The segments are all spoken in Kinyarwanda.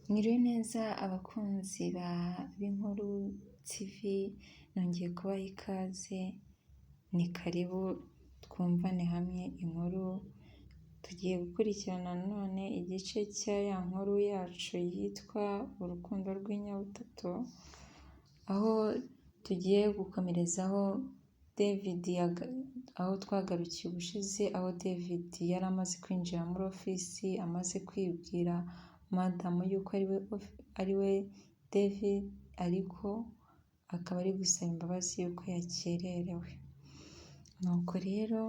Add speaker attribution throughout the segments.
Speaker 1: Mwiriwe neza abakunzi b'Inkuru TV, nongeye kubaha ikaze, ni karibu twumvane hamwe inkuru. Tugiye gukurikirana none igice cya ya nkuru yacu yitwa Urukundo rw'Inyabutatu, aho tugiye gukomerezaho David, aho twagarukiye ubushize, aho David yari amaze kwinjira muri ofisi, amaze kwibwira madamu yuko ari we David, ariko akaba ari gusaba imbabazi yuko yakererewe. Nuko rero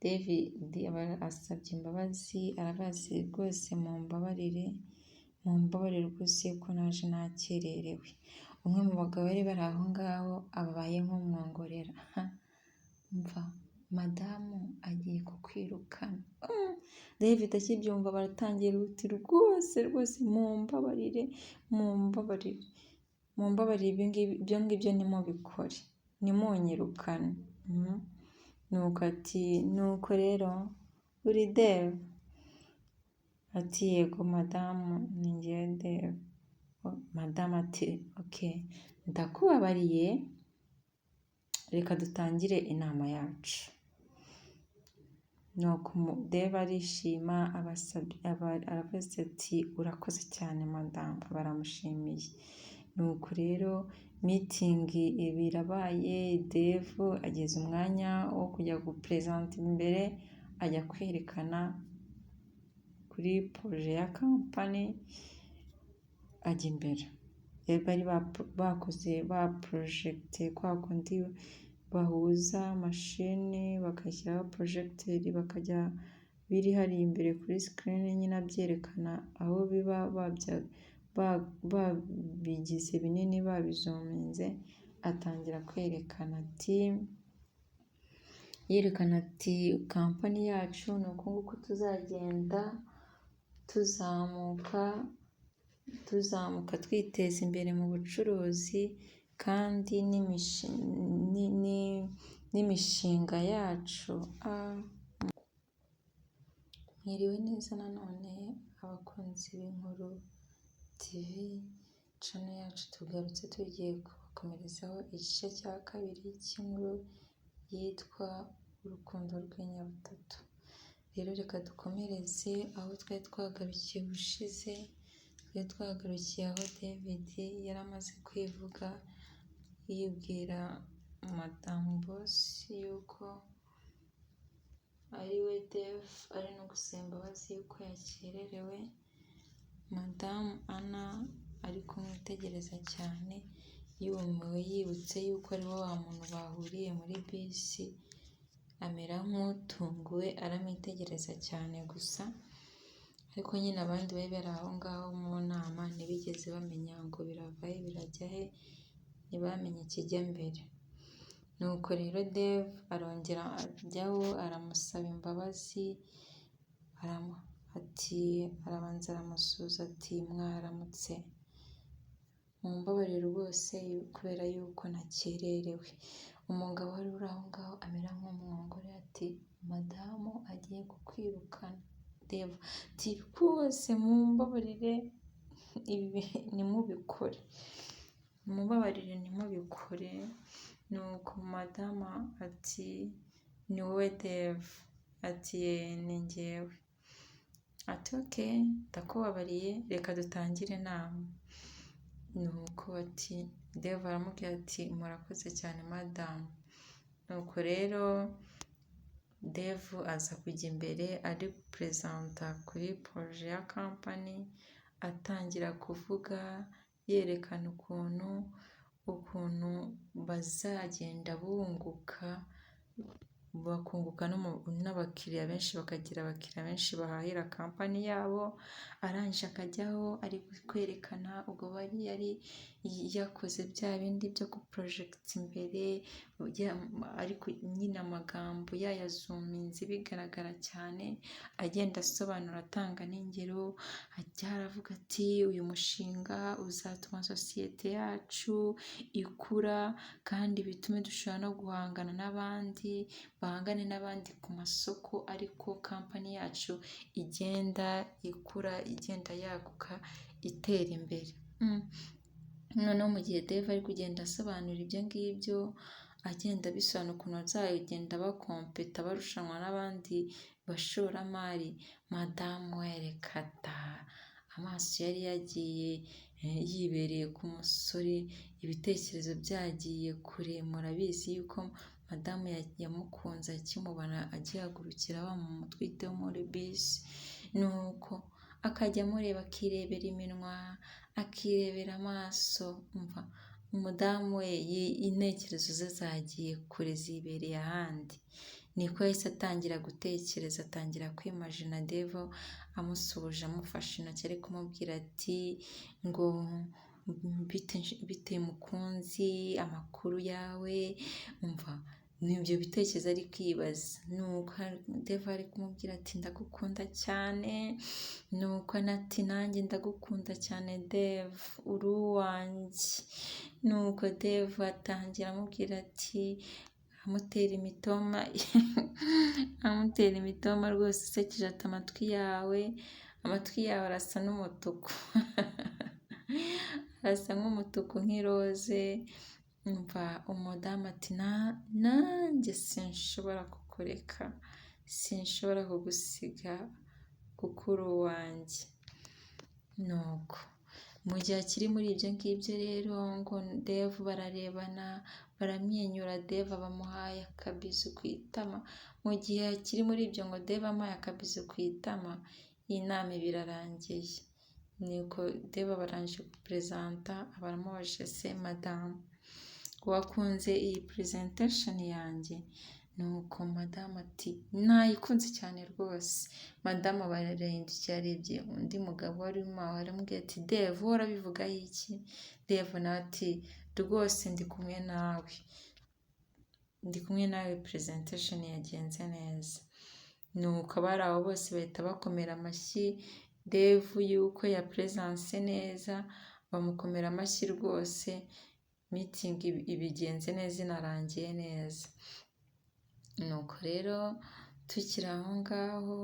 Speaker 1: David aba asabye imbabazi, arabazi rwose mumbabarire, mumbabarire rwose ko naje nakererewe. Umwe mu bagabo bari bari aho ngaho abaye nk'umwongorera: "Umva, madamu agiye kukwirukana." David akibyumva baratangira uti: "Rwose rwose mumbabarire, mumbabarire, mumbabarire, ibyo ngibyo ntimubikore, ntimunyirukane." Nuko ati: "Nuko rero uri Dave?" Ati: "Yego madamu, ni njyewe Dave." Madamu ati: "Okay, ndakubabariye, reka dutangire inama yacu." Nuko Dave arishima, aravuze ati: "Urakoze cyane madamu." Baramushimiye. Nuko rero meeting iba irabaye, Dave ageze umwanya wo kujya guperezanta imbere, ajya kwerekana kuri projet ya company, ajya imbere. Bari bakoze baporojegite kwa kundi bahuza mashini bagashyiraho projecteur, bakajya biri hariya imbere kuri screen nyine abyerekana aho biba babigize binini, babizuminze. Atangira kwerekana ati, yerekana ati: "Company yacu ni uku nguku tuzagenda tuzamuka, tuzamuka, twiteza imbere mu bucuruzi, kandi n'imishinga yacu." Mwiriwe neza nanone abakunzi b'Inkuru TV channel yacu, tugarutse tugiye kubakomerezaho igice cya kabiri cy'inkuru yitwa Urukundo rw'Inyabutatu. Rero reka dukomereze aho twari twagarukiye ubushize. Twari twagarukiye aho David yari amaze kwivuga, yibwira madamu boss yuko ari we Dave, ari no gusaba imbabazi yuko yakererewe. Madamu Ana ari kumwitegereza cyane yumiwe, yibutse yuko ari wa muntu bahuriye muri bisi, amera nk'utunguwe, aramwitegereza cyane gusa. Ariko nyine abandi bari bari aho ngaho mu nama ntibigeze bamenya ngo birava he birajya he, ntibamenye ikijya mbere. Nuko rero Dave arongera ajyaho, aramusaba imbabazi, ati, arabanza aramusuhuza ati: "Mwaramutse, mumbabarire rwose kubera yuko nakererewe." Umugabo wari uri aho ngaho amera nk'umwongorera ati: "Madamu agiye kukwirukana." Dave ati: "Rwose mumbabarire, ibi ntimubikore, mumbabarire ntimubikore." Nuko madamu ati: "Ni wowe Dave?" Ati: "Ni njyewe." Ati: "Okay, ndakubabariye, reka dutangire inama." Nuko ati, Dave aramubwira ati: "Murakoze cyane madamu." Nuko rero Dave aza kujya imbere ari guperezanta kuri projet ya company, atangira kuvuga yerekana ukuntu bazagenda bunguka, bakunguka n'abakiriya benshi, bakagira abakiriya benshi bahahira company yabo. Arangije akajyaho ari kwerekana, ubwo bari yari yakoze bya bindi byo guporojegita imbere, ariko nyine amagambo yayazuminze bigaragara cyane, agenda asobanura, atanga n'ingero. Ajya aravuga ati: "Uyu mushinga uzatuma sosiyete yacu ikura kandi bitume dushobora no guhangana n'abandi." bahangane n'abandi ku masoko, ariko company yacu igenda ikura, igenda yaguka, itera imbere. Noneho mu gihe Dave ari kugenda asobanura ibyo ngibyo, agenda abisobanura ukuntu bazagenda bakompeta barushanwa n'abandi bashoramari, madamu we reka da, amaso yari yagiye yibereye ku musore, ibitekerezo byagiye kure. Murabizi yuko madamu yamukunze akimubona agihagurukira wa mama utwite wo muri bisi, nuko akajya amureba akirebera iminwa, akirebera amaso, umva umudamu we intekerezo ze zagiye kure, zibereye ahandi. Niko yahise atangira gutekereza, atangira kwimajina Dave amusuhuje, amufashe intoki, ari kumubwira ati ngo bite mukunzi, amakuru yawe? Umva ni ibyo bitekerezo ari kwibaza. Nuko Dave ari kumubwira ati ndagukunda cyane, nuko ati nanjye ndagukunda cyane Dave, uri uwanjye. Nuko Dave atangira amubwira ati, amutera imitoma, amutera imitoma rwose isekeje, ati amatwi yawe arasa n'umutuku, arasa nk'umutuku nk'iroze. Umva umudamu ati nanjye sinshobora kukureka, sinshobora kugusiga kuko uri uwanjye. Nuko mu gihe akiri muri ibyo ngibyo rero, ngo Dave bararebana baramwenyura, Dave bamuhaye akabizu ku itama. Mu gihe akiri muri ibyo, ngo Dave amuhaye akabizu ku itama, iyi nama iba irarangiye. Nuko Dave barangije guperezanta, baramubajije: se madamu, wakunze iyi presentation yanjye? Nuko madamu ati nayikunze cyane rwose. Madamu barahindukiye, arebye undi mugabo wari urimo aho, aramubwira ati Dave, wowe urabivugaho iki? Dave nawe ati rwose ndi kumwe nawe, ndi kumwe nawe, presentation yagenze neza. Nuko abari aho bose bahita bakomera amashyi Dave yuko yaperezanse neza, bamukomera amashyi rwose, meeting ibigenze neza, inarangiye neza. Nuko rero tukiri aho ngaho,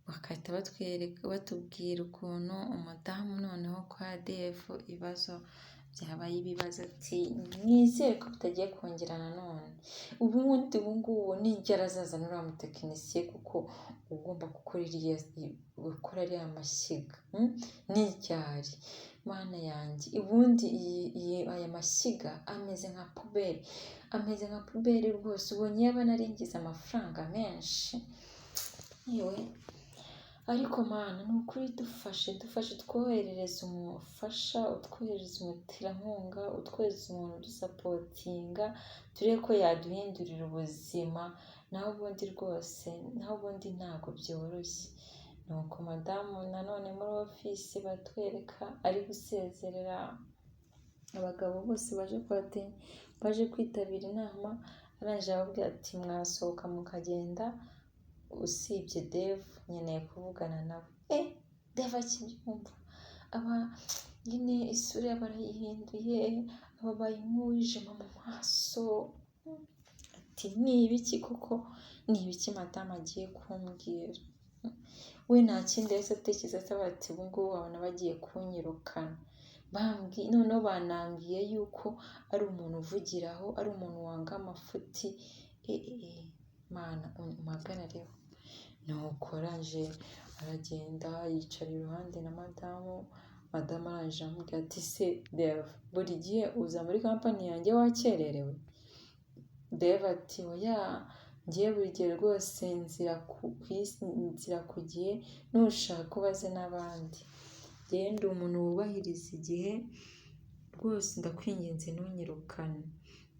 Speaker 1: bagahita batwereka, batubwira ukuntu umudamu noneho kwa Dave ibibazo byabaye ibibazo, ati nizere ko bitagiye kongera nanone. Ubundi ubu ngubu nijya azaza uriya mutekinisiye, kuko ugomba gukora iriya, gukora ariya mashyiga n'iryari? Mana yanjye, ubundi aya mashyiga ameze nka poubelle, ameze nka poubelle rwose. Ubonye yaba naringize amafaranga menshi yewe. Ariko Mana, ni ukuri dufashe, dufashe, twoherereze umufasha, utwoherereze umuterankunga, utwoherereze umuntu udusapotinga, turebe ko yaduhindurira ubuzima. Naho ubundi rwose, naho ubundi ntabwo byoroshye. Nuko madamu nanone muri ofisi batwereka ari gusezerera abagabo bose baje kwitabira inama, arangije arababwira ati mwasohoka mukagenda usibye Dave, nkeneye kuvugana nawe. Dave akibyumva aba nyine isura ye barayihinduye, ababaye nk'uwijima mu maso, ati ni ibiki koko, ni ibiki madamu agiye kumbwira? We nta kindi yahise atekereza, atavuga ati ubu ngubu babona bagiye kunyirukana, noneho banambwiye yuko ari umuntu uvugiraho, ari umuntu wanga amafuti, Mana umpagarareho. Nuko arangije aragenda yicara iruhande na madamu, madamu arangije aramubwira ati se Dave, buri gihe uza muri company yanjye wakererewe? Dave ati oya, njyewe buri gihe rwose nzira ku gihe, nushaka ubaze n'abandi, njyewe ndi umuntu wubahiriza igihe rwose, ndakwinginze ntunyirukane.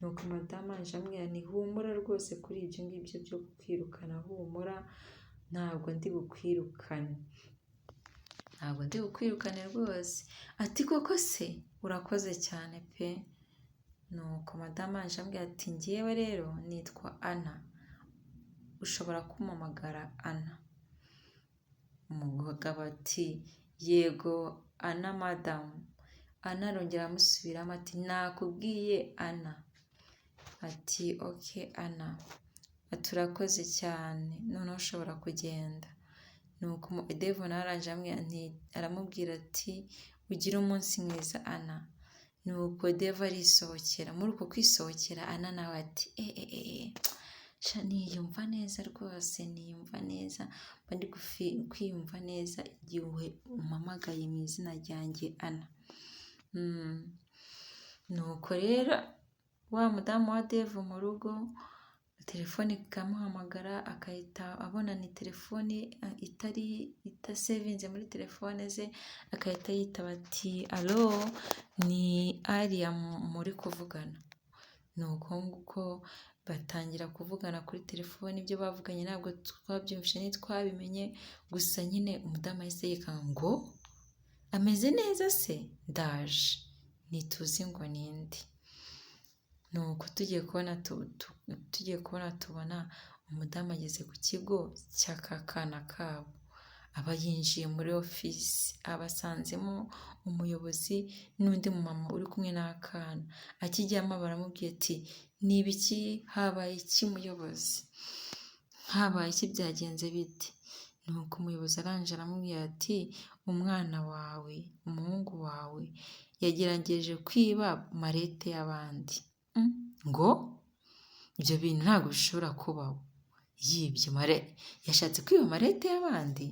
Speaker 1: Nuko madamu arangije aramubwira nti humura rwose kuri ibyo ngibyo byo kukwirukana, humura ntabwo ndi bukwirukane, ntabwo ndi bukwirukane rwose. Ati koko se, urakoze cyane pe. Nuko madamu arangije aramubwira ati njyewe rero nitwa Ana, ushobora kumpamagara Ana. Umugabo ati yego Ana madamu. Ana arongera amusubiramo ati nakubwiye Ana. Ati okay Ana. Ati urakoze cyane, noneho ushobora kugenda. Nuko Dave nawe arangije aramubwira ati ugire umunsi mwiza Ana. Nuko Dave arisohokera. Muri uko kwisohokera Ana nawe ati eee, sha niyumva neza rwose, niyumva neza, mba ndi kwiyumva neza igihe umpamagaye mu izina ryanjye Ana. Nuko rero wa mudamu wa Dave mu rugo telefone ikamuhamagara, agahita abona ni telefone itari itasevinze muri telefone ze, agahita yitaba ati allo, ni Ariya muri kuvugana. Ni uko nguko batangira kuvugana kuri telefone, ibyo bavuganye ntabwo twabyumvise ntitwabimenye, gusa nyine umudamu yahise yikanga ngo ameze neza se, ndaje, ntituzi ngo ninde. Nuko tugiye kubona tubona umudamu ageze ku kigo cy'aka kana kabo, aba yinjiye muri ofisi, abasanzemo umuyobozi n'undi mumama uri kumwe n'akana. Akijyamo baramubwiye ati ni ibiki, habaye iki muyobozi, habaye iki, byagenze bite? Nuko umuyobozi arangije aramubwira ati umwana wawe, umuhungu wawe yagerageje kwiba marete y'abandi. Ngo ibyo bintu ntabwo bishobora kubaho, yibye yashatse kwiba marete y'abandi?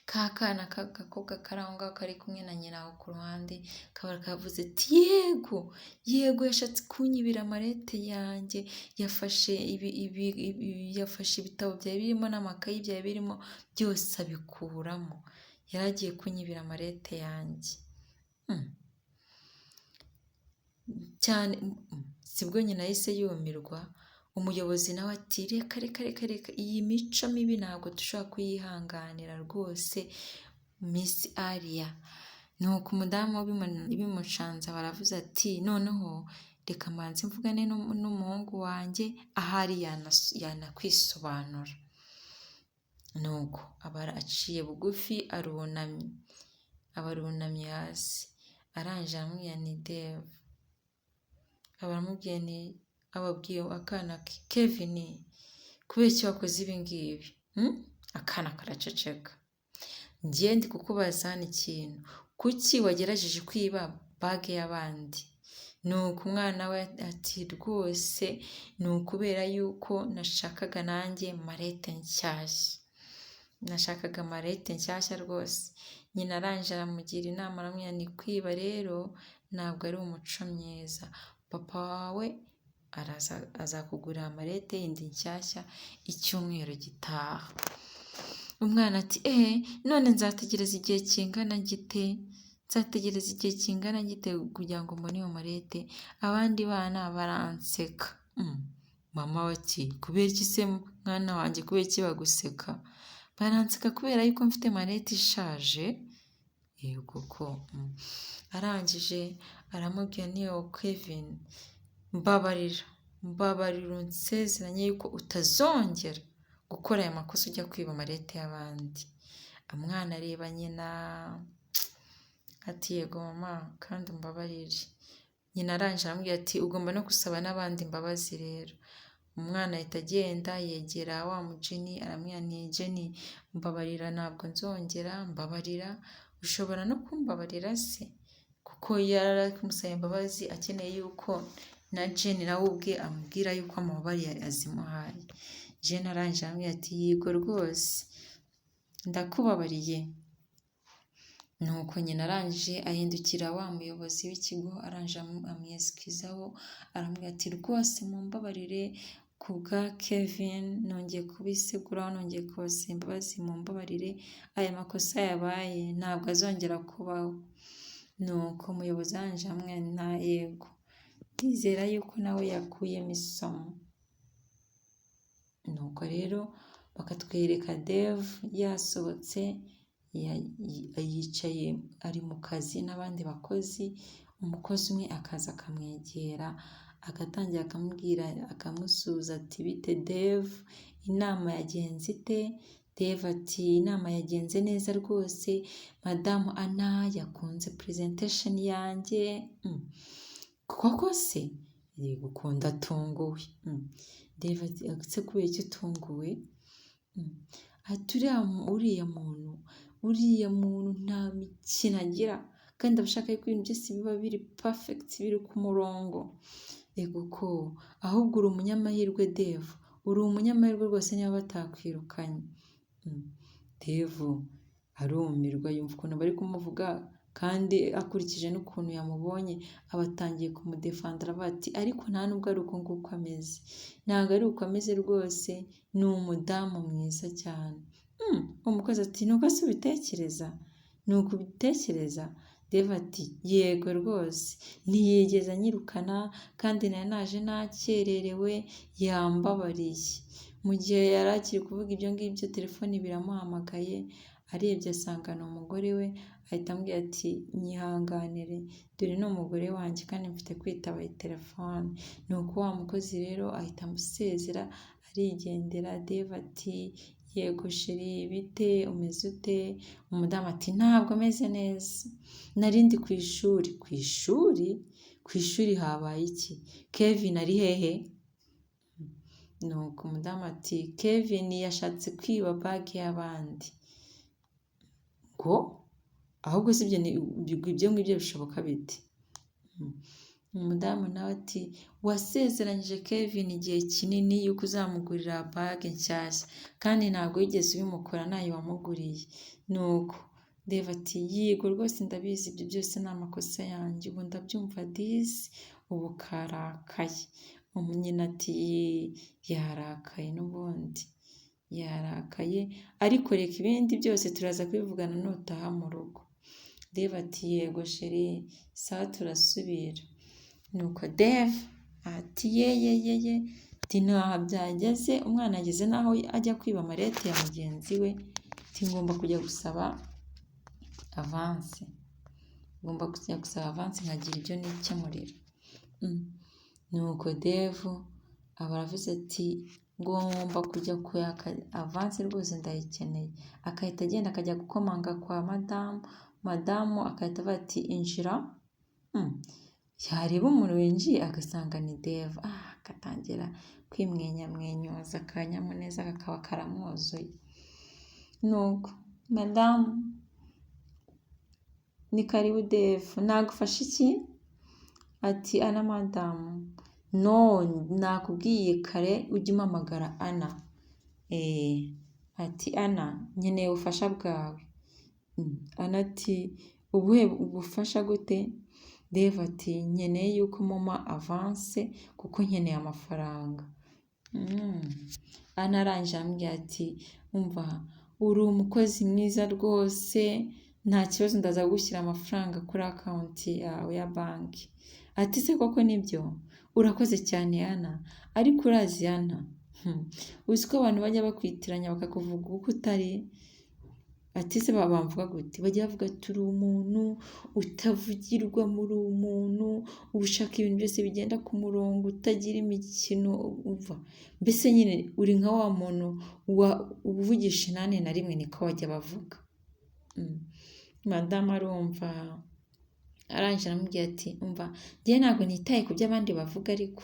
Speaker 1: Ka kana k'agakobwa kari aho ngaho kari kumwe na nyina aho ku ruhande kaba kavuze ati yego yego, yashatse kunyibira marete yanjye, yafashe ibitabo byari birimo n'amakayi byari birimo byose abikuramo, yari agiye kunyibira marete yanjye. Cyane sibwo nyina yahise yumirwa, umuyobozi nawe ati reka reka reka reka, iyi mico mibi ntabwo dushobora kuyihanganira rwose Miss Ariya. Nuko umudamu bimucanze baravuze ati noneho reka mbanze mvugane n'umuhungu wanjye, ahari yanakwisobanura. Nuko aba aciye bugufi arunamye, aba arunamye hasi, arangije aramubwira ni Dave, aba aramubwiye ni ababwiye akana ke Kevin, kubera iki wakoze ibi ngibi? Akana karaceceka. Njye ndi kukubaza hano ikintu, kuki wagerageje kwiba bag y'abandi? Nuko umwana we ati rwose ni ukubera yuko nashakaga nanjye marete nshyashya, nashakaga marete nshyashya rwose. Nyina arangije aramugira inama aramubwira ni kwiba rero ntabwo ari umuco mwiza, papa wawe araza azakugurira marete yindi nshyashya icyumweru gitaha. Umwana ati eee, none nzategereza igihe kingana gite? Nzategereza igihe kingana gite kugira ngo mbone iyo marete? Abandi bana baranseka. Mama we ati kubera iki se mwana wanjye, kubera iki baguseka? Baranseka kubera yuko mfite marete ishaje? Yego ko. Arangije aramubwira niyo Kevin, mbabarira, mbabarira unsezeranye yuko utazongera gukora aya makosa ujya kwiba marete y'abandi. Umwana areba nyina ati yego mama, kandi umbabarire. Nyina arangije aramubwira ati ugomba no gusaba n'abandi imbabazi rero. Umwana ahita agenda yegera wa mujeni aramubwira nti Jeni, mbabarira ntabwo nzongera, mbabarira, ushobora no kumbabarira se? Kuko yari ari kumusaba imbabazi akeneye yuko na Jeni nawe ubwe amubwira yuko amubabariye azimuhaye. Jeni arangije aramubwira ati yego rwose ndakubabariye. Nuko nyina arangije ahindukira wa muyobozi w'ikigo, arangije amwesikizaho aramubwira ati rwose mumbabarire ku bwa Kevin, nongeye kubiseguraho, nongeye kubasaba imbabazi, mumbabarire, aya makosa yabaye ntabwo azongera kubaho. Nuko umuyobozi arangije aramubwira nta yego, ndizera yuko nawe yakuyemo isomo. Nuko rero bakatwereka Dave yasohotse, yicaye ari mu kazi n'abandi bakozi, umukozi umwe akaza akamwegera agatangira akamubwira, akamusuhuza ati bite Dave, inama yagenze ite? Dave ati inama yagenze neza rwose, madamu Ana yakunze presentation yanjye. Koko se? Yego, ukunda atunguwe. Dave ati ese kubera iki utunguwe? Ati uriya muntu, uriya muntu nta mikino agira kandi aba ashaka yuko ibintu byose biba biri perfect, biri ku murongo. Ego ko, ahubwo uri umunyamahirwe Dave, uri umunyamahirwe rwose niba batakwirukanye. Dave arumirwa yumva ukuntu bari kumuvuga kandi akurikije n'ukuntu yamubonye aba atangiye kumudefanda, aravuga ati ariko nta nubwo ari uko nguko ameze, ntabwo ari uko ameze rwose, ni umudamu mwiza cyane. Umukozi ati nuko se ubitekereza? Ni uko ubitekereza? Dave ati yego rwose, ntiyigeze anyirukana kandi nari naje nakererewe, yambabariye. Mu gihe yari akiri kuvuga ibyo ngibyo telefone biramuhamagaye, arebye asanga ni umugore we, ahita amubwira ati nyihanganire dore ni umugore wanjye kandi mfite kwitaba iyi telefone. Nuko wa mukozi rero ahita amusezera arigendera, Dave ati yego chéri bite, umeze ute? Umudamu ati ntabwo meze neza, nari ndi ku ishuri. Ku ishuri? Ku ishuri habaye iki? Kevin ari hehe? Nuko umudamu ati Kevin yashatse kwiba bag y'abandi. Ngo ahubwo si ibyo ngibyo bishoboka bite? Umudamu nawe ati wasezeranyije Kevin igihe kinini yuko uzamugurira bag nshyashya kandi ntabwo wigeze ubimukora, ntayo wamuguriye. Nuko Dave ati yego rwose ndabizi, ibyo byose ni amakosa yanjye, ubu ndabyumva disi, ubu karakaye. Nyina ati yarakaye n'ubundi, yarakaye ariko reka ibindi byose turaza kubivugana nutaha mu rugo. Dave ati yego chéri, sawa turasubira. Nuko Dave ati ye ye ye ye, ati ntaha byageze, umwana ageze n'aho ajya kwiba amarete ya mugenzi we, ati ngomba kujya gusaba avance, ngomba kujya gusaba avance nkagira ibyo nikemurira. Nuko Dave aba aravuze ati ngomba kujya kuyaka avance rwose ndayikeneye, agahita agenda akajya gukomanga kwa madamu, madamu agahita avuga ati injira, yareba umuntu winjiye agasanga ni Dave, agatangira kwimwenyamwenyuza akanyamuneza kakaba karamwuzuye. Nuko madamu ni karibu Dave, nagufasha iki? Ati Ana madamu, no nakubwiye kare ujye umpamagara Ana. Ati Ana nkeneye ubufasha bwawe. Ana ati ubuhe bufasha gute? Dave ati nkeneye yuko mumpa avance kuko nkeneye amafaranga. Ana arangije aramubwira ati umva uri umukozi mwiza rwose, nta kibazo ndaza kugushyira amafaranga kuri account yawe ya banki. Ati se koko nibyo? Urakoze cyane Ana, ariko urazi Ana, uzi ko abantu bajya bakwitiranya bakakuvuga uko utari? Ati se bamvuga gute? Bajya bavuga ati uri umuntu utavugirwa, muri umuntu uba ushaka ibintu byose bigenda ku murongo, utagira imikino, umva mbese nyine uri nka wa muntu uvugisha inani na rimwe, niko bajya bavuga. Madamu arumva arangije aramubwira ati umva njyewe ntabwo nitaye ku byo abandi bavuga, ariko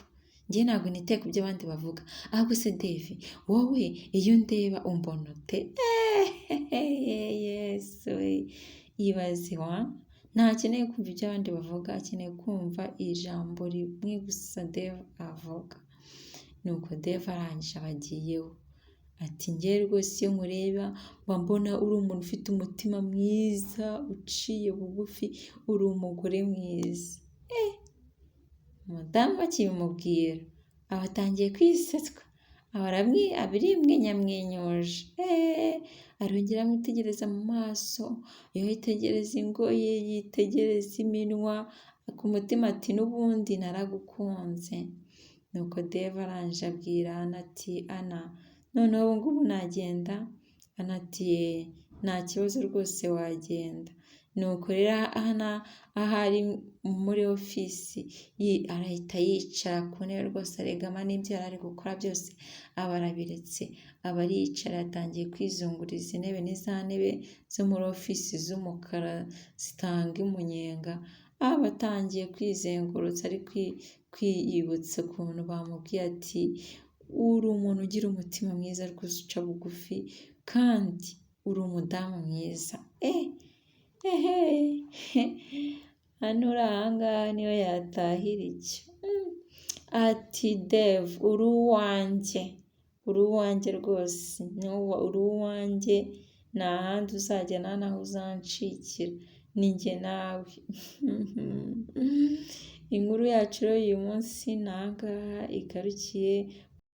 Speaker 1: njyewe ntabwo nitaye ku byo abandi bavuga, ahubwo se Dave wowe iyo undeba umbona ute? Yesu ibaze wa ntakeneye kumva ibyo abandi bavuga, akeneye kumva ijambo rimwe gusa Dave avuga. Nuko Dave arangije aba agiyeho ati njyewe rwose iyo nkureba mba mbona uri umuntu ufite umutima mwiza, uciye bugufi, uri umugore mwiza. Umudamu bakibimubwira aba atangiye kwisetswa, aba arimwenyamwenyuje, arongera amwitegereza mu maso, yitegereza ingohe, yitegereza iminwa, ku mutima ati n'ubundi naragukunze. Nuko Dave arangije abwira Ana ati Ana noneho ubu ngubu nagenda? Ana ati nta kibazo rwose wagenda. Nuko rero Ana aho ari muri ofisi arahita yicara ku ntebe rwose aregama n'ibyo yari ari gukora byose aba arabiretse, aba ariyicara yatangiye kwizunguriza intebe, ni za ntebe zo muri ofisi z'umukara zitanga umunyenga, aba atangiye kwizengurutsa ari kwiyibutsa ukuntu bamubwiye ati Uri umuntu ugira umutima mwiza rwose, uca bugufi, kandi uri umudamu mwiza. Ehe, hano uri ahangaha niyo yatahira icyo. Ati: "Dave, uri uwanjye, uri uwanjye rwose, uri uwanjye, nta handi uzajya, nta n'aho uzancikira, ni njye nawe." Inkuru yacu rero uyu munsi ni aha ngaha igarukiye.